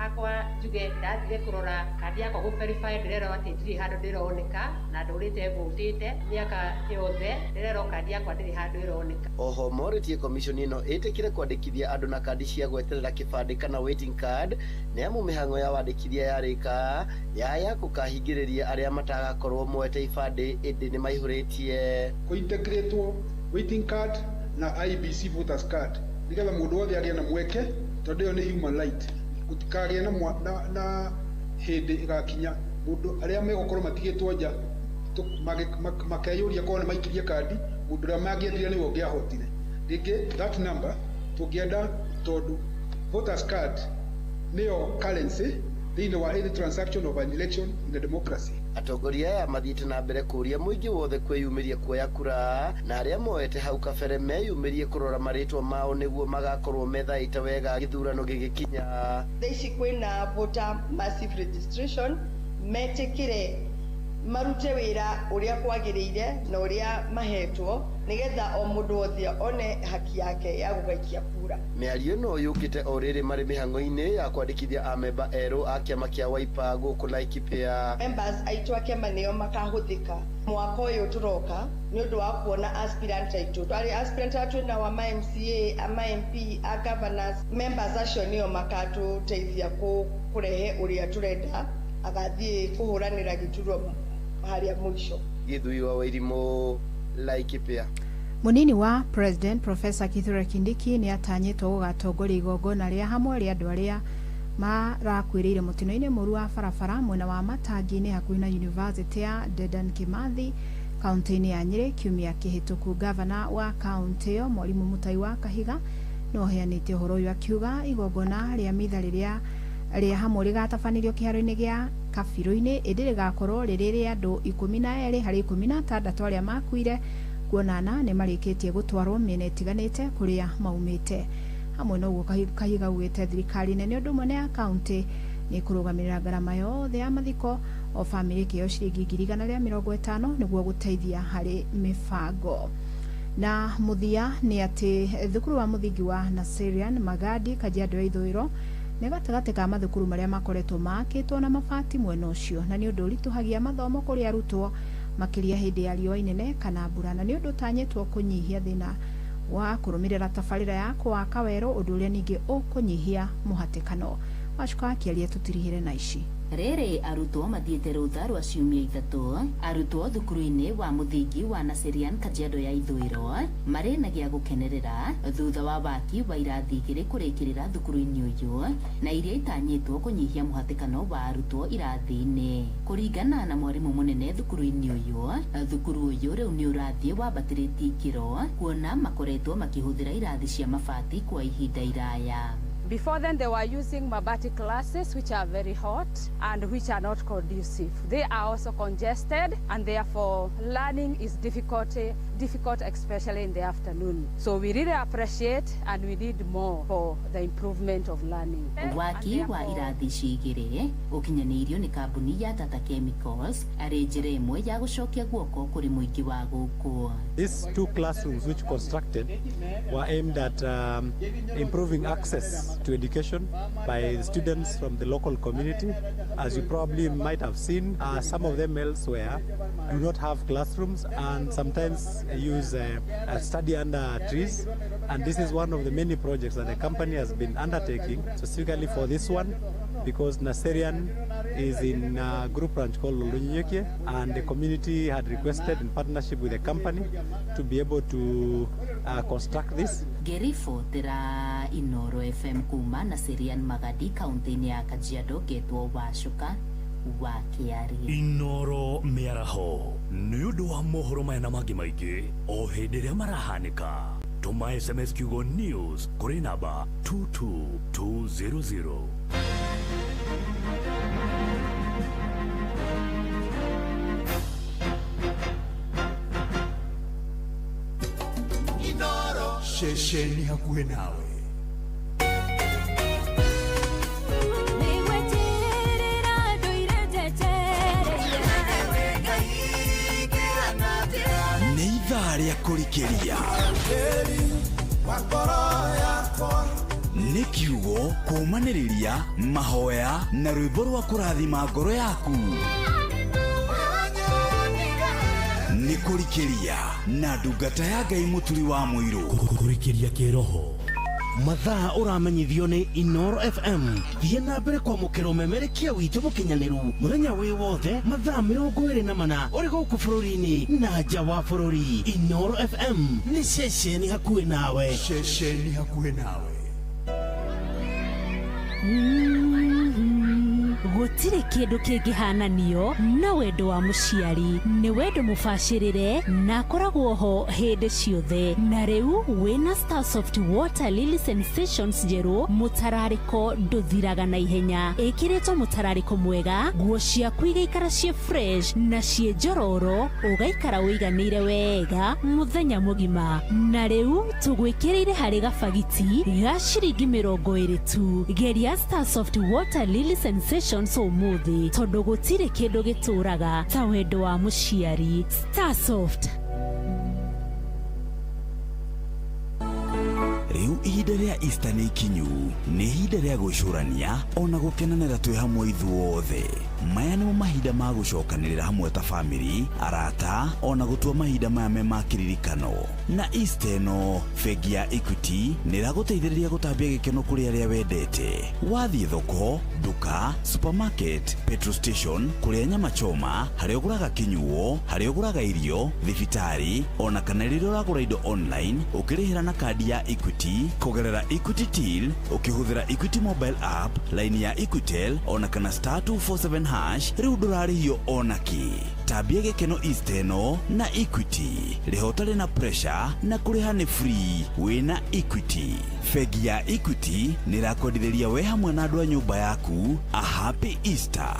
Hakwa njuge ndathire kũrora kandi yakwa gũ verify, ndĩrerwo atĩ ndirĩ handũ ndĩroneka, na ndũrĩte ngũtĩte mĩaka yothe, ndĩrerwo kandi yakwa ndĩrĩ handũ ĩroneka. Oho morĩtie commission ĩno ĩtĩkĩre kwandĩkithia andũ na kandi cia gweterera kĩbandĩ kana waiting card, nĩ amu mĩhang'o ya wandĩkithia yarĩka yaya gũkahingĩrĩria arĩa matagakorwo moete ibandĩ ĩndĩ nĩ maihũrĩtie. Kũintegratwo waiting card na IEBC voters card nigetha mundu wothe agĩe na mweke, tondu ĩyo nĩ human right. Gũtikagĩe na hĩndĩ ĩgakinya mundu arĩa megũkorwo matigĩtwo nja makeyũria korwo nĩ maikirie kandi, mundu ũrĩa mangĩendire nĩwe ũngĩahotire. Rĩngĩ that number tũngĩenda, tondu voters card nĩyo currency thĩinĩ wa any transaction of an election in a democracy. Atongoria aya mathiĩte na mbere kũria mũingĩ wothe kwĩyumĩria kuoya kura, na arĩa moete hau kabere meyumĩrie kũrora marĩtwa mao nĩguo magakorwo methaĩte wega gĩthurano gĩgĩkinya. Thaa ici kwĩna voter massive registration, metĩkĩre marute wĩra ũrĩa kwagĩrĩire na ũrĩa mahetwo, nĩgetha o mũndũ wothe one haki yake ya gũgaikia kura. Mĩario ĩno yũkĩte o rĩrĩ marĩ mĩhang'o-inĩ ya kwandĩkithia amemba erũ a kĩama kĩa Wiper gũkũ Laikipia. Members aitũ a kĩama nĩo makahũthĩka mwaka ũyũ tũroka nĩ ũndũ wa kuona aspirant aitũ, arĩ aspirant arĩa twĩnao ama MCA, ama MP, a governors. Members acio nĩo makatũteithia kũrehe ũrĩa tũrenda agathiĩ kũhũranĩra gĩturwa harĩa mũico. Gĩthui wa Wairimũ, Laikipia. Munini wa President Professor Kithure Kindiki nĩ atanyĩtwo gũgatongoria igongona rĩa hamwe rĩa andũ arĩa marakuĩrĩire mũtino-inĩ mũru wa barabara mwena wa Matangi-inĩ hakuhĩ na University ya Dedan Kimathi kaunti-inĩ ya Nyĩrĩ kiumia kĩhĩtũku. Gavana wa kaunti ĩyo Mwarimũ Mutai wa Kahiga no heanĩte ũhoro ũyũ akiuga igongona rĩa mitha rĩrĩa rĩa hamwe rĩgatabanĩrio kĩharo-inĩ gĩa Kabirũ-inĩ, ĩndĩ rĩgakorwo rĩrĩ rĩa andũ 12 harĩ 16 arĩa makuire, kuonana nĩ marĩkĩtie gũtwarwo mĩena ĩtiganĩte kũrĩa maumĩte. Hamwe na ũguo, Kahiga augĩte thirikari nene ũndũ ũmwe na ya kaunti nĩ kũrũgamĩrĩra ngarama yothe ya mathiko, o bamĩrĩ ĩkĩheo ciringi 150,000 nĩguo gũteithia harĩ mĩbango. Na mũthia nĩ atĩ thukuru wa mũthingi wa Naserian Magadi, Kajiado ya Ithũĩro, nĩ gatagatĩ ka mathukuru marĩa makoretwo makĩtwo na mabati mwena ũcio, na nĩ ũndũ ũritũhagia mathomo kũrĩ arutwo, makĩria hĩndĩ ya riũa inene kana mbura, na nĩ ũndũ ũtanyĩtwo kũnyihia thĩna wa kũrũmĩrĩra tabarĩra ya kũwaka werũ, ũndũ ũrĩa ningĩ ũkũnyihia mũhatĩkano. Wacuka akĩaria tũtirihĩre na ici. Rĩrĩ arutwo mathiĩte rũtha rwa ciumia 3, arutwo thukuru-inĩ wa mũthingi wa Naserian, Kajiado ya Ithũĩro, marĩ na gĩa gũkenerera thutha wa waki wa irathi 2 kũrĩkĩrĩra thukuru-inĩ ũyũ, na iria itanyĩtwo kũnyihia mũhatĩkano wa arutwo irathi-inĩ. Kũringana na mwarimũ mũnene thukuru-inĩ ũyũ, thukuru ũyũ rĩu nĩ ũrathiĩ wambatĩrĩtie ikĩro, kuona makoretwo makĩhũthĩra irathi cia mabati kwa ihinda iraya. Before then, they were using mabati classes, which are very hot and which are not conducive. They are also congested, and therefore learning is difficult, especially in the afternoon. So we really appreciate and we need more for the improvement of learning. Waki wa irathi ici 2 ũkinyanĩirio nĩ kambuni ya Tata Chemicals arĩ njĩra ĩmwe ya gũcokia guoko kũrĩ mũingĩ wa gũkũ. These two classrooms which constructed were aimed at improving access to education by the students from the local community. As you probably might have seen, some of them elsewhere do not have classrooms and sometimes use study under trees. And this is one of the many projects that the company has been undertaking, specifically for this one, because Naserian is in a group ranch called Loolonyonyokie, and the community had requested in partnership with the company to be able to construct this. Ngĩribotera Inoro FM kuma Naserian Magadi, kaunti-inĩ ya Kajiado, ngetwo Wacuka wa Kĩarie. Inoro mĩaraho nĩ ũndũ wa mohoro maya na mangĩ maingĩ o hĩndĩ ĩrĩa marahanĩka, tũma SMS kiugo news kũrĩ namba 22200. Ceceni hakuhĩ nawe. Nĩgweterera ndũire njetereire. Nĩ ithaa rĩa kũrikĩria. Nĩ kiugo kũũmanĩrĩria mahoya na rwĩmbo rwa kũrathima ngoro yaku. Nĩ kũrikĩria na ndungata ya Ngai Mũturi wa Mũirũ. Kũrikĩria kĩroho. Mathaa ũramenyithio nĩ Inoro FM. Thiĩ na mbere kwamũkĩra ũmemerekia witũ mũkinyanĩru mũthenya wĩ wothe mathaa 24 ũrĩ gũkũ bũrũri-inĩ na nja wa bũrũri. Inoro FM nĩ ceceni hakuhĩ nawe. Ceceni hakuhĩ nawe. Gũtirĩ kĩndũ kĩngĩhananio na wendo wa mũciari. Nĩ wendo mũbacĩrĩre na akoragwo ho hĩndĩ ciothe. Na rĩu wĩna Starsoft Water Lily Sensations njerũ, mũtararĩko ndũthiraga na ihenya. Ĩkĩrĩtwo mũtararĩko mwega, nguo ciaku igaikara ciĩ fresh na ciĩ njororo, ũgaikara ũiganĩire wega mũthenya mũgima. Na rĩu tũgwĩkĩrĩire harĩ gabagiti ga ciringi 20 tu. Geria Starsoft Water Lily Sensations ũmũthĩ, tondũ gũtirĩ kĩndũ gĩtũraga ta wendo wa mũciari. Starsoft. Rĩu ihinda rĩa Easter nĩ ikinyu, nĩ ihinda rĩa gwĩcũrania ona gũkenanĩra twĩ hamwe ithuothe. Maya nĩmo mahinda ma gũcokanĩrĩra hamwe ta famĩlĩ, arata ona gũtua mahinda maya me ma kĩririkano. Na Easter ĩno, bengi ya Equity nĩ ĩragũteithĩrĩria gũtambia gĩkeno kũrĩ arĩa wendete. Wathiĩ thoko, nduka, supermarket, petrol station, kũrĩa nyama choma, harĩa ũgũraga kĩnyuo, harĩa ũgũraga irio, thibitarĩ, ona kana rĩrĩa ũragũra indo online, ũkĩrĩhĩra na kandi ya Equity, kũgerera Equity Till, ũkĩhũthĩra Equity mobile app, line ya Equitel, ona kana star 247 hash, rĩu ndũrarĩhio ona kĩ. Tambia gĩkeno Easter ĩno na Equity. Rĩha ũtarĩ na pressure na kũrĩha nĩ free wĩna Equity. Bengi ya Equity nĩ ĩrakwendithĩria we hamwe na andũ a nyũmba yaku a happy Easter.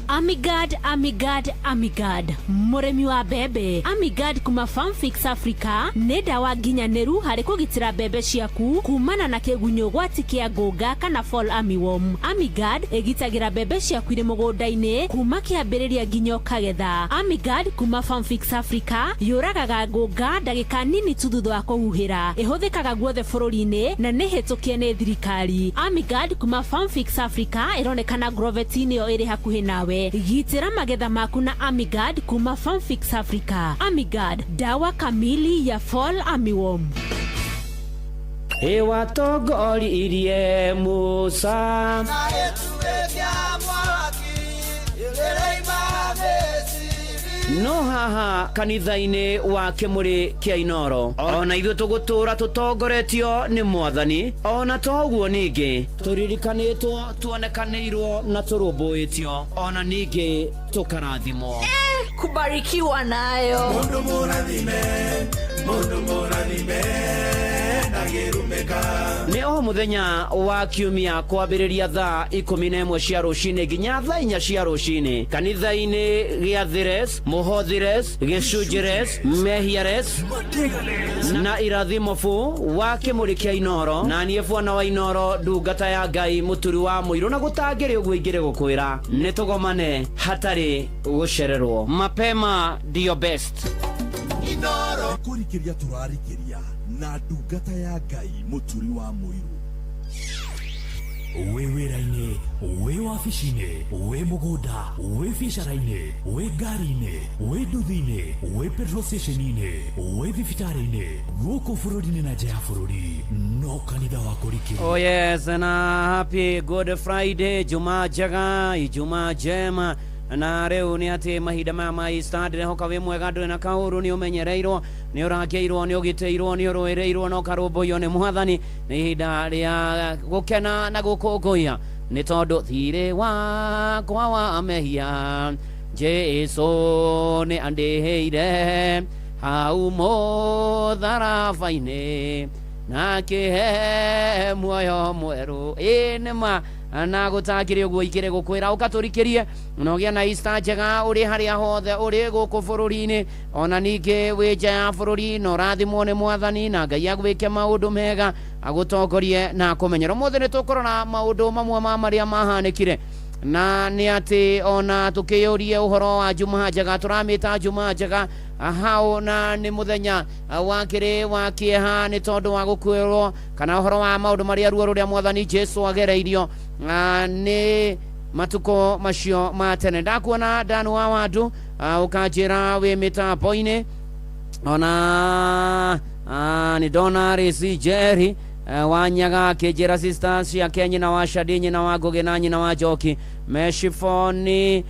Amigard, Amigard, Amigard, mũrĩmi wa mbembe. Amigard kuma Farmfix Africa nĩ ndawa nginyanĩru harĩ kũgitĩra mbembe ciaku kumana na kĩgunyũ gwati kĩa ngũnga kana fall armyworm. Amigard ĩgitagĩra mbembe ciaku irĩ mũgũnda-inĩ kuma kĩambĩrĩria nginya ũkagetha. Amigard kuma Farmfix Africa yũragaga ngũnga ndagĩka nini tu thutha wa kũhuhĩra. Ĩhũthĩkaga guothe bũrũri-inĩ na nĩ hĩtũkie nĩ thirikari. Amigard kuma Farmfix Africa ĩronekana Grovet-inĩ ĩyo ĩrĩ hakuhĩ nawe. Gitĩra magetha maku na Amigard kuma Farmfix Africa. Amigard, dawa kamili ya fall armyworm. Ĩwatongoririe Musa no haha kanitha-inĩ wa Kĩmũrĩ kĩa Inoro ona ithuĩ tũgũtũra tũtongoretio nĩ Mwathani. Ona toguo ningĩ tũririkanĩtwo, tuonekanĩirwo na tũrũmbũĩtio, ona ningĩ tũkarathimwo. Kubarikiwa nayo. Mundu mũrathime, mundu mũrathime ndangĩrumĩka. Nĩ o mũthenya wa kiumia kwambĩrĩria thaa 11 cia rũcinĩ nginya thaa 4 cia rũcinĩ kanitha-inĩ gĩa Thires, Mũhothires, Gĩcunjires, Mehiares na Irathimobu wa Kĩmũrĩ kĩa Inoro. Na niĩ bwana wa Inoro, ndungata ya Ngai Mũturi wa Mũirũ, na gũtangĩrĩ ũguo ingĩrĩ gũkwĩra nĩ tũgomane hatarĩ gũcererwo. Mapema ndio best. Inoro kũrikĩria tũrarikĩria na ndungata ya Ngai Mũturi wa Mũirũ. Wĩ wĩra-inĩ, wĩ wabici-inĩ, wĩ mũgũnda, wĩ biacara-inĩ, wĩ ngari-inĩ, wĩ nduthi-inĩ, wĩ petrol station-inĩ, wĩ thibitarĩ-inĩ, gũkũ bũrũri-inĩ na nja ya bũrũri, no kanitha wa kũrikĩria. Oh yes, na happy Good Friday, Jumaa njega, Ijumaa njema. Na rĩu nĩ atĩ mahinda maya ma Easter ndĩrehoka wĩ mwega, ndũrĩ na kaũru, nĩ ũmenyereirwo, nĩ ũrakĩirwo, nĩ ũgitĩirwo, nĩ ũrũĩrĩirwo na ũkarũmbũiyo nĩ Mwathani. Nĩ ihinda rĩa gũkena na gũkũngũiya nĩ tondũ thirĩ wakwa wa mehia Jesũ nĩ andĩhĩire hau mũtharaba-inĩ na akĩhe muoyo mwerũ. Ĩ nĩ ma na gũtakĩrĩ ũguo ikĩrĩ gũkwĩra ũkatũrikĩrie na ũgĩe na Easter njega ũrĩ harĩa hothe ũrĩ gũkũ bũrũri-inĩ, ona ningĩ wĩ nja ya bũrũri, na ũrathimwo nĩ Mwathani na Ngai agwĩke maũndũ mega, agũtongorie na akũmenyere. Ũmũthĩ nĩ tũkũrora maũndũ mamwe ma marĩa mahanĩkire Na nĩ atĩ ona tũkĩyũrie ũhoro wa Jumaa njega, tũramĩta Jumaa njega hau, na nĩ mũthenya wa kĩrĩ wa kĩeha nĩ tondũ wa gũkuĩrwo kana ũhoro wa maũndũ marĩa ruo rũrĩa mwathani Jesu agereirio nĩ matukũ macio ma tene. Ndakuona Danu wa Wandu, ũkanjĩra wĩ mĩtambo-inĩ, ona nĩ ndona Rĩci Jerry Wanyaga akĩnjĩra sisters ciake, nyina wa Shadi, nyina wa Ngũgĩ na nyina wa Njoki meciboni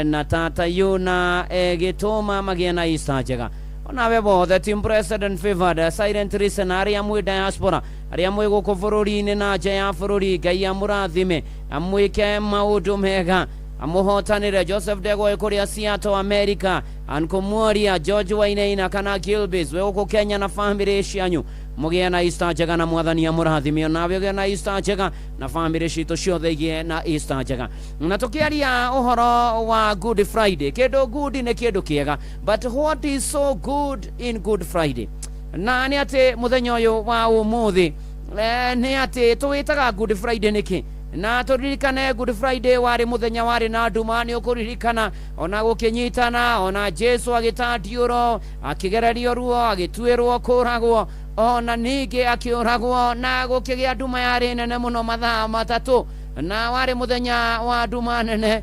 na tata Yuna gĩtũma magĩe na Easter njega. Onawe bothe team president favored silent listener, arĩa mwĩ diaspora, arĩa mwĩ gũkũ bũrũri-inĩ na nja ya bũrũri, Ngai amũrathime, amwĩke maũndũ mega, amũhotanĩre. Joseph Dego kũrĩa Seattle, America, Uncle Muoria, George Wainaina kana Gilbis wĩ gũkũ Kenya na family cianyu, mũgĩe na Easter njega na mwathani amũrathime. Onawe ũgĩe na Easter njega na family citũ ciothe igĩe na Easter njega. Na tũkĩaria ũhoro wa Good Friday, kĩndũ good nĩ kĩndũ kĩega, but what is so good in Good Friday? Na nĩ atĩ mũthenya ũyũ wa ũmũthĩ, nĩ atĩ tũwĩtaga Good Friday nĩkĩ? Na tũririkane Good Friday warĩ mũthenya warĩ na nduma, nĩ ũkũririkana ona gũkĩnyitana, ona Jesu agĩtandiũro, akĩgererio ruo, agĩtuĩrwo kũragwo, ona ningĩ akĩũragwo, na gũkĩgĩa nduma yarĩ nene mũno mathaa 3, na warĩ mũthenya wa nduma nene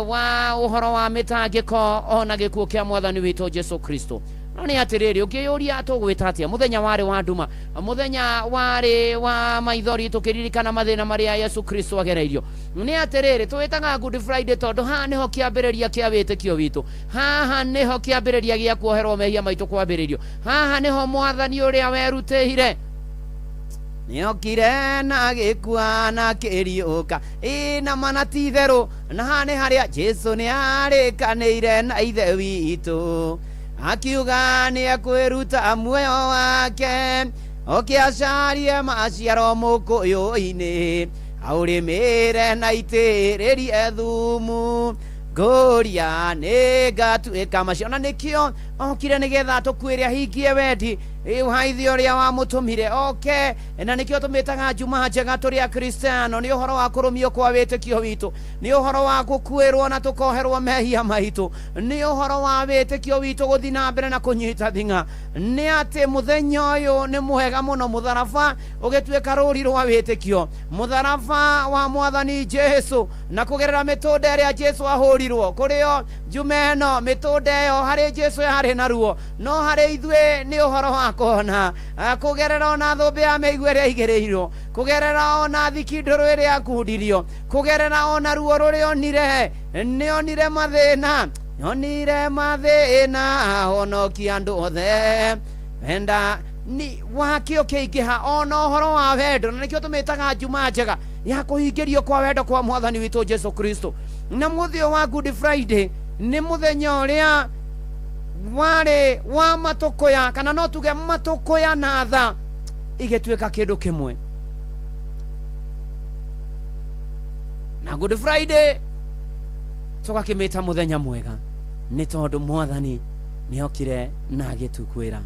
wa ũhoro wa mĩtangĩko ona gĩkuũ kĩa mwathani witũ Jesu Kristo. No nĩ atĩrĩrĩ, ũngĩyũria tũgwĩta atĩa mũthenya warĩ wa nduma, mũthenya warĩ wa maithori, tũkĩririkana mathĩna marĩa Yesu Kristo agereirio? Nĩ atĩrĩrĩ, tũwĩtaga Good Friday tondũ haha nĩho kĩambĩrĩria kĩa wĩtĩkio witũ, haha nĩho kĩambĩrĩria gĩa kuoherwo mehia maitũ kwambĩrĩrio, haha nĩho mwathani ũrĩa werutĩire nĩokire na agĩkua na akĩriũka, ĩ na mana ti itherũ, na haha nĩ harĩa Jesu nĩ arĩkanĩire na ithe witũ, akiuga nĩ ekwĩruta muoyo wake, oke acarie maciaro mũkũyũ-inĩ, aũrĩmĩre na itĩrĩrie thumu, ngũria nĩ ngatuĩka macio. Na nĩkĩo okire nĩgetha tũkuĩre, ahingie wendi ũhaithia ũrĩa wamũtũmire oke. Na nĩkĩo tũmĩtaga Jumaa njega tũrĩ Akristiano, nĩ ũhoro wa kũrũmio kwa wĩtĩkio witũ, nĩ ũhoro wa gũkuĩrwo na tũkoherwo mehia maitũ, nĩ ũhoro wa wĩtĩkio witũ gũthiĩ na mbere na kũnyita thing'a. Nĩ atĩ mũthenya ũyũ nĩ mwega mũno, mũtharaba ũgĩtuĩka rũri rwa wĩtĩkio, mũtharaba wa mwathani Jesu, na kũgerera mĩtũnda ĩrĩa Jesu ahũrirwo kũrĩo njume ĩno, mĩtũnda ĩyo harĩ Jesu yarĩ na ruo, no harĩ ithuĩ nĩ ũhoro wa kũhona, kũgerera ona thũmbĩ ya mĩigua ĩrĩa ĩigĩrĩirwo, kũgerera ona thikindũrũ ĩrĩa akundirio, kũgerera ona ruo rũrĩa onire, nĩ onire mathĩna, onire mathĩna, honokia andũ othe enda ni wakĩo kĩingĩha, ona ũhoro wa wendo. Na nĩkĩo tũmĩtaga Jumaa njega ya kũhingĩrio kwa wendo kwa mwathani witũ Jesu Kristo. Na mũthĩ wa Good Friday nĩ mũthenya ũrĩa warĩ wa matũkũya, kana no tuge matũkũya na tha igĩtuĩka kĩndũ kĩmwe. Na Good Friday tũgakĩmĩta mũthenya mwega nĩ tondũ mwathani nĩokire na agĩtukwĩra,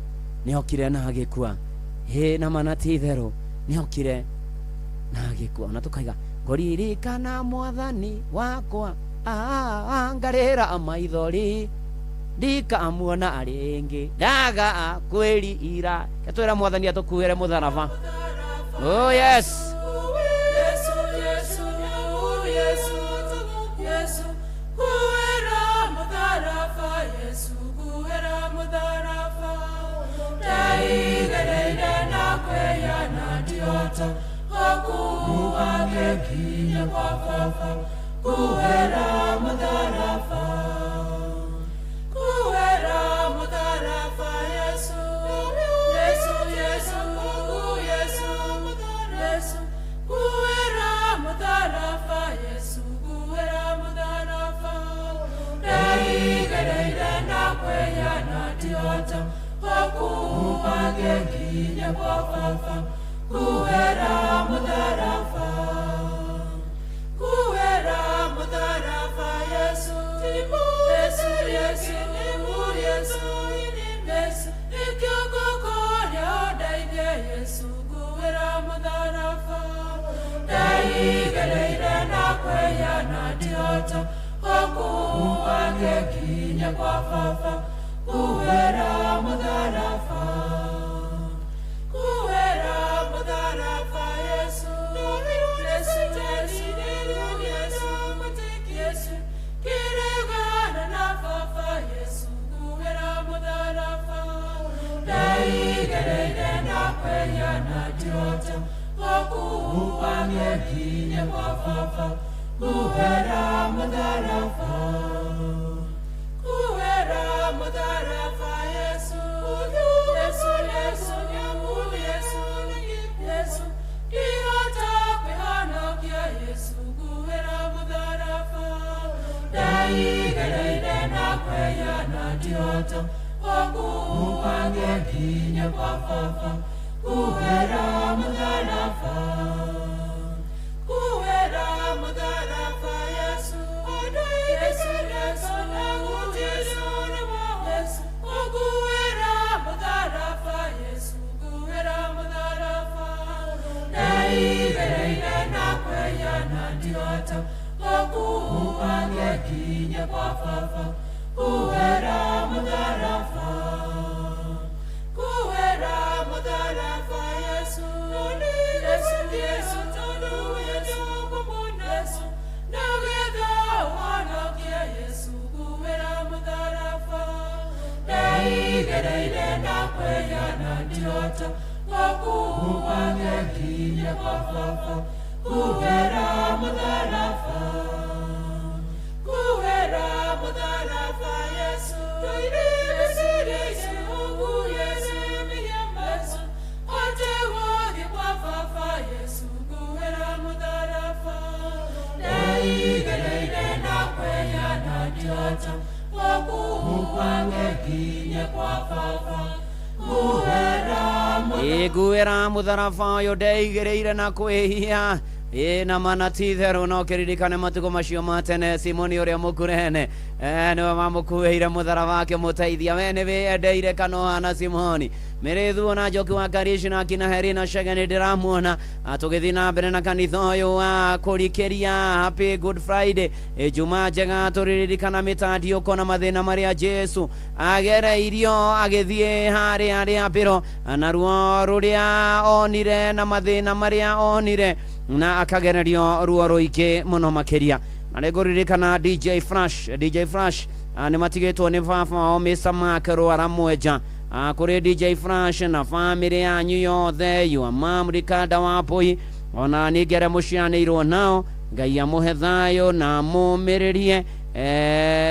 nĩokire na agĩkua, hĩ na mana ti itherũ, nĩokire na agĩkua. Ona tũkaiga ngũririkana mwathani wakwa, ngarĩra maithori, ndikamuona rĩngĩ, ndaga kwĩrira. Ketwĩra mwathani atũkuĩre mũtharaba. Oh yes. Yesu, Yesu, Yesu, Yesu, kuera mũtharaba, Yesu, kuera mũtharaba. Ndaigereire na kwĩyana ndihota gũkua gĩkinya kwa baba, kuera mũtharaba. Kuera mũtharaba, Yesu, Yesu, Yesu, Yesu, Yesu, kuera mũtharaba, Yesu, kuera mũtharaba. Ndaigereire na kwĩyana ndihota gũkua gĩkinya kwa baba, kuera mũtharaba. Kuera mũtharaba, Yesu, Yesu, Yesu, Yesu, Yesu, nĩkĩo ngũkũria ũndeithie, Yesu, kuera mũtharaba. Ndaigereire na kwĩyana nginya kwa baba kuwera mũtharaba kuwera mũtharaba Yesu Yesu Yesu Yesu Yesu kiregana na baba Yesu kuwera mũtharaba ndaigereire na kwenya na ndiota gũkuua nginya kwa baba kuwera mũtharaba kuwera mũtharaba Yesu Yesu Yesu Yesu Yesu ndihota kwĩhonokia Yesu kuwera mũtharaba ndaigereire na kwenya na ndihota gũkuua nginya kwa baba kuwera mũtharaba kuwera mũtharaba Yesu Yesu Yesu Yesu Yesu kuwera mũtharaba Yesu kuwera mũtharaba ndaigereire na kwenya na ndihota gũkuua nginya kwa baba kuwera mũtharaba kuwera mũtharaba Yesu Yesu Yesu Yesu Yesu nagetha ũhonokie Yesu kuwera mũtharaba ndaigereire na kwenya na ndihota gũkuua nginya kwa baba kuwera mũtharaba kuwera mũtharaba Yesu Yesu Yesu Yesu Yesu hote gũthiĩ kwa baba Yesu kuwera mũtharaba ndaigereire na kwenya na ndihota gũkuua nginya kwa baba kuwera iguĩra mũtharaba ũyũ ndeigĩrĩire na kwĩhia ĩ na mana ti itherũ no kĩririkane matukũ macio ma tene Simoni ũrĩa mũkurene nĩwe wamũkuĩire mũtharaba akĩmũteithia we nĩ wĩendeire kana ũhana Simoni mĩrĩthuo na Njoki wa Karishi na akina Heri na Shege nĩ ndĩramuona tũgĩthiĩ na mbere na kanitha ũyũ wa kũrikĩria Happy Good Friday Ijumaa njega tũrĩririkana mĩtandiũko na mathĩna marĩa Jesu agereirio agĩthiĩ harĩa rĩambĩro na ruo rũrĩa onire na mathĩna marĩa onire na akagererio ruo rũingĩ mũno makĩria na nĩngũririkana DJ Flash DJ Flash nĩ matigĩtwo nĩ baba wao Mr. Mark Rwara Mwenja kũrĩ DJ Flash na famĩlĩ yanyu yothe your mom Ricarda Wambui ona ningĩ arĩa mũcianĩirwo nao Ngai amũhe thayũ na amũmĩrĩrie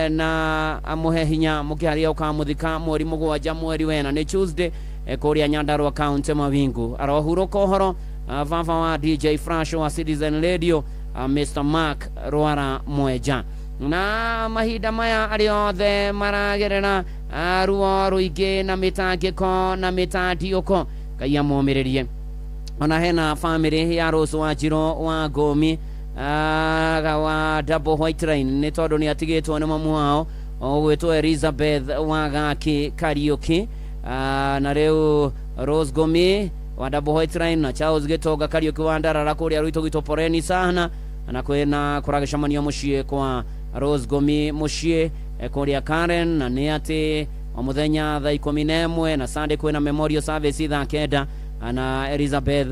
na amũhe hinya mũkĩharĩa ũkamũthika mweri mũgwanja mweri wena nĩ Tuesday kũrĩa Nyandarua County Mawingu arohurũka ũhoro baba wa DJ Flash wa Citizen Radio Mr. Mark Rwara Mwenja na mahinda maya arĩa othe maragerera ruo rũingĩ na mĩtangĩko na mĩtandiũko Ngai amomĩrĩrie ona hena famĩlĩ ya Rose wa Njiro wa Ngomi wa Double White Line nĩ tondũ nĩ atigĩtwo nĩ mamu wao ũgwĩtwo Elizabeth Wagaki Kariũki na rĩu Rose Gomi wa Double White Line na Charles Gĩtonga Kariũki wa Ndarara kũrĩa Rũitũgitũ poreni sana na kwĩna kũragĩcemanio mũciĩ kwa Rose Gomi mũciĩ kũrĩa Karen na nĩ atĩ o mũthenya thaa 11 na Sunday kwĩna memorial service thaa 9 na Elizabeth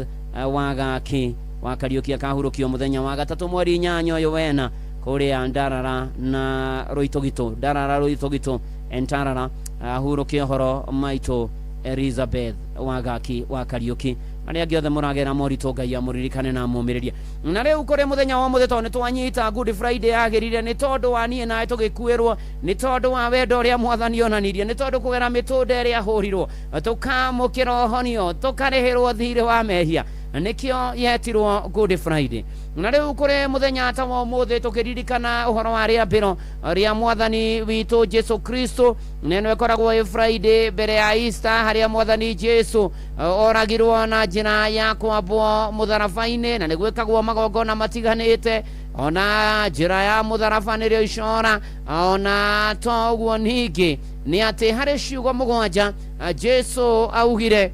Wagaki wa Kariũki akahurũkio mũthenya wa gatatũ mweri 8 ũyũ wena kũrĩa Ndarara na Rũitũgitũ Ndarara Rũitũgitũ Entarara ahurũkie ũhoro maitũ Elizabeth Wagaki wa Kariũki arĩa angĩ othe mũragera moritũ Ngai amũririkane na amũmĩrĩrie na rĩu kũrĩ mũthenya wa ũmũthĩ tondũ nĩ twanyita Good Friday yagĩrire nĩ tondũ wa niĩ nawe tũgĩkuĩrwo nĩ tondũ wa wendo ũrĩa mwathani onanirie nĩ tondũ kũgera mĩtũnda ĩrĩa ahũrirwo tũkamũkĩra ũhonio tũkarĩhĩrwo thirĩ wa mehia nĩkĩo yetirwo Good Friday na rĩu kũrĩ mũthenya ta wa ũmũthĩ tũkĩririkana ũhoro wa rĩambĩro rĩa mwathani witũ Jesu Kristo na ĩno ĩkoragwo ĩ Friday mbere ya Easter harĩa mwathani Jesu oragirwo na njĩra ya kwambwo mũtharaba-inĩ na nĩ gwĩkagwo magongona matiganĩte ona njĩra ya mũtharaba nĩrĩo icora ona to ũguo ningĩ nĩ atĩ harĩ ciugo mũgwanja Jesu augire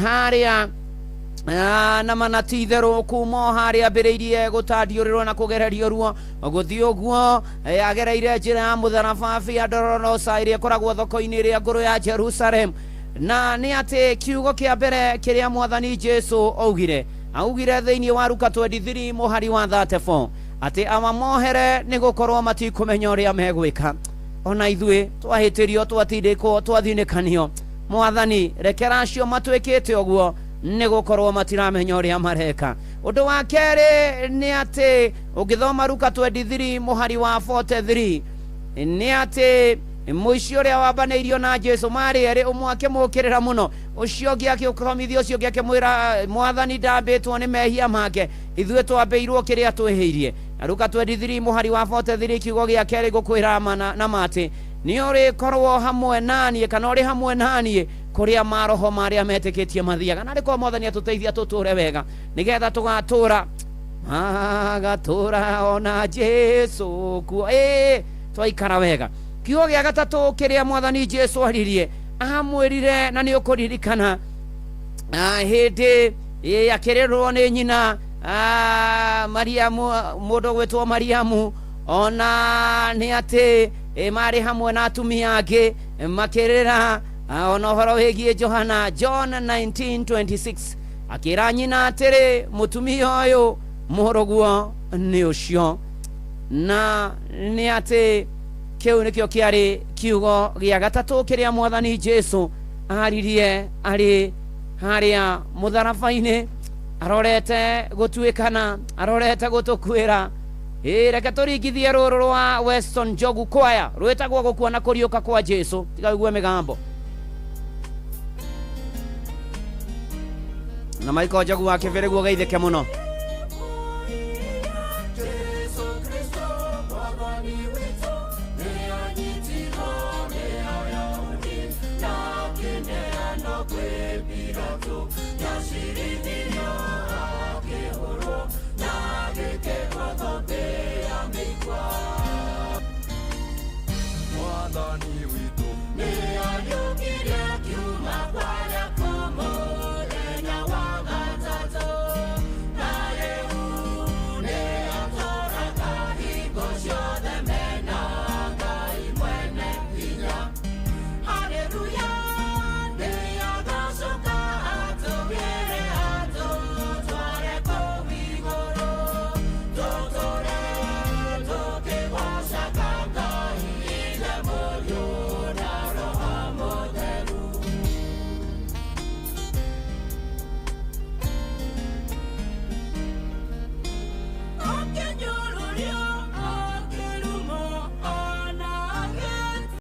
harĩa Na mana ti itherũ kuma o harĩa ambĩrĩirie gũtandiũrĩrwo na kũgererio ruo gũthiĩ ũguo, agereire njĩra ya mũtharaba Via Dolorosa ĩrĩa ĩkoragwo thoko-inĩ ĩrĩa ngũrũ ya Jerusalem. Na nĩ atĩ kiugo kĩa mbere kĩrĩa Mwathani Jesu augire, augire thĩinĩ wa Luka 23 mũhari wa 34 atĩ amamohere nĩ gũkorwo matikũmenya ũrĩa megwĩka. Ona ithuĩ twahĩtĩrio, twatindĩkwo, twathinĩkanio, Mwathani rekera acio matwĩkĩte ũguo nĩ gũkorwo matiramenya ũrĩa mareka. Ũndũ wa kerĩ nĩ atĩ ũngĩthoma Luka 23 mũhari wa 43, nĩ atĩ mũici ũrĩa wambanĩirio na Jesu marĩ erĩ, ũmwe akĩmũkĩrĩra mũno, ũcio ũngĩ akĩũkomithia, ũcio ũngĩ akĩmwĩra, Mwathani ndambĩtwo nĩ mehia make, ithuĩ twambĩirwo kĩrĩa twĩhĩirie. Na Luka 23 mũhari wa 43, kiugo gĩa kerĩ gũkwĩra na matĩ nĩ ũrĩkorwo hamwe naniĩ kana ũrĩ hamwe naniĩ kũrĩa maroho marĩa metĩkĩtie mathiaga. Na rĩkorwo Mwathani atũteithia tũtũre wega nĩgetha tũgatũra magatũra ona Jesu kuo ĩ twaikara wega. Kiugo gĩa gatatũ kĩrĩa Mwathani Jesu aririe, amwĩrire, na nĩ ũkũririkana hĩndĩ akĩrĩrwo nĩ nyina, Mariamu, mũndũ gwĩtwo Mariamu, ona nĩ atĩ marĩ hamwe na atumia angĩ makĩrĩra, ona ũhoro wĩgiĩ Johana, John 19:26, akĩra nyina atĩrĩ, mũtumia ũyũ, mũrũguo nĩ ũcio. Na nĩ atĩ kĩu nĩkĩo kĩarĩ kiugo gĩa gatatũ kĩrĩa Mwathani Jesu aririe arĩ harĩa mũtharaba-inĩ arorete gũtuĩkana, arorete gũtũkuĩra. Ĩ reke tũringithie rũrũ rwa Weston Njogu Choir rwĩtagwo Gũkua na Kũriũka kwa Jesu. Tiga ũigue mĩgambo na Michael Njogu wa Kĩbĩrĩguo geithĩke mũno.